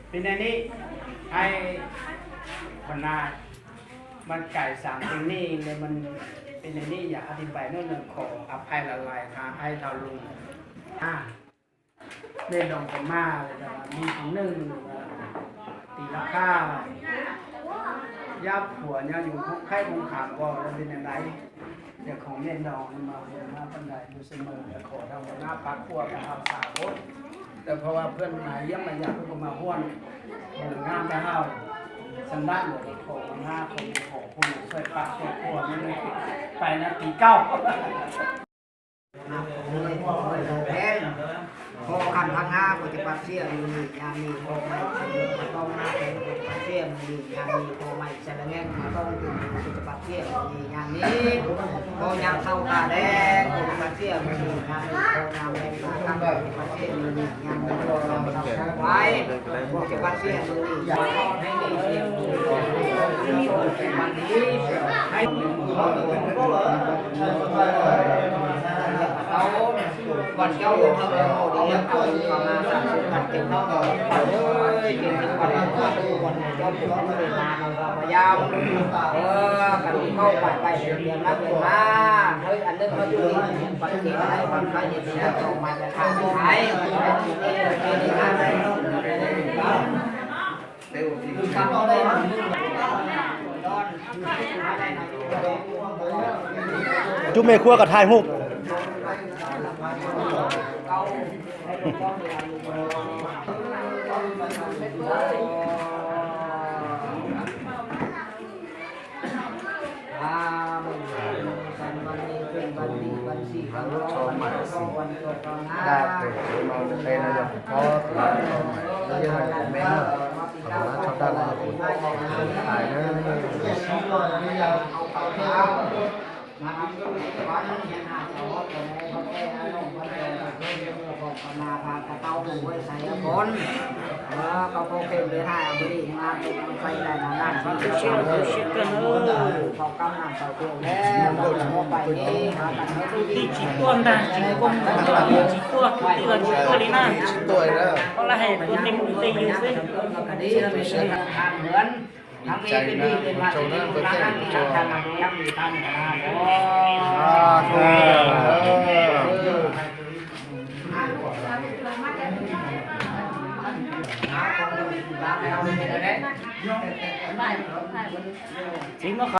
ເປັນແນວນີ້ ອ້າຍບັນນາ ມັນກາຍສາມເພງນີ້ ແລະ ມັນເປັນແນວນີ້ ຢາກອະທິບາຍໜ້ອຍໜຶ່ງ ຂໍອະໄພຫຼາຍໆ ທາງອ້າຍເຖົ້າລຸງ. ອາ ແມ່ນດອງກັນມາ ແລ້ວກໍມີຜູ້ໜຶ່ງ ເອີ ຕີລາຄາ ຍາມຜົວຍາມຢູ່ ຄົງໄຂ້ຄົງຄາມ ເວົ້າແລ້ວເປັນຈັ່ງໃດ? ເລື່ອງຂອງແມ່ນດອງມາ ມາປານໃດຢູ່ສະເໝີ ແລະ ຂໍທາງຫົວໜ້າປາກຄົວກັບເຮົາສາມຄົນ ແຕ່ເພາະວ່າເພິ່ນມາຢ້ຽມມາຢາມ ເພິ່ນກໍມາຮ່ວມບຸນງານກັບເຮົາ ສຳນັ້ນກໍຂໍມາ ຂໍ ຂໍຜູ້ຊ່ວຍປາກຊ່ວຍຄົວ ໄປນະປີເກົ່າ. ຂໍຄັນພັງງາ ບໍ່ຈະປັດເສຍມື້ນີ້ຍາມນີ້ ຂໍໄມ້ສະເໜີມາຕ້ອງໜ້າແພງ ບໍ່ຈະປັດເສຍມື້ນີ້ຍາມນີ້ ຂໍໄມ້ສະລະແງງມາຕ້ອງຢູ່ ບໍ່ຈະປັດເສຍມື້ນີ້ຍາມນີ້ ຂໍຍາມເຊົ້າຕາແດງ ບໍ່ຈະປັດເສຍມື້ນີ້ຍາມນີ້ ຂໍຍາມແລງຕາຄ່ຳ ບໍ່ຈະປັດເສຍມື້ນີ້ຍາມນີ້ ຂໍຍາມເຊົ້າຕາໄວ ບໍ່ຈະປັດເສຍມື້ນີ້ຍາມນີ້ ໃຫ້ມີເສຍງດີ ໃຫ້ມີເສຍງດີ ໃຫ້ມີເສຍງດີ ໃຫ້ມີເສຍງດີ ເອົາ ວັນເຈົ້າລົງເຮົາເອົາດີເອົາປະມານສາມສິບວັນເຕັມເນາະ ເອີຍ ເຈັດສິບວັນ ວັນເຈົ້າລົງເຮົາມາເນາະ ເຮົາມາຢາມ ເອີ ກັນເຂົ້າໄປ ໄປເດືອນມາເດືອນມາ ເຮີ້ຍ ອັນໜຶ່ງເຮົາຢູ່ນີ້ ປະເທດໄທ ປະເທດໄທ ເຈົ້າມາຈາກທາງໄທ ຈຸແມ່ຄົວກໍຖ່າຍຮູບ. ຊິມເນາະເຂົາ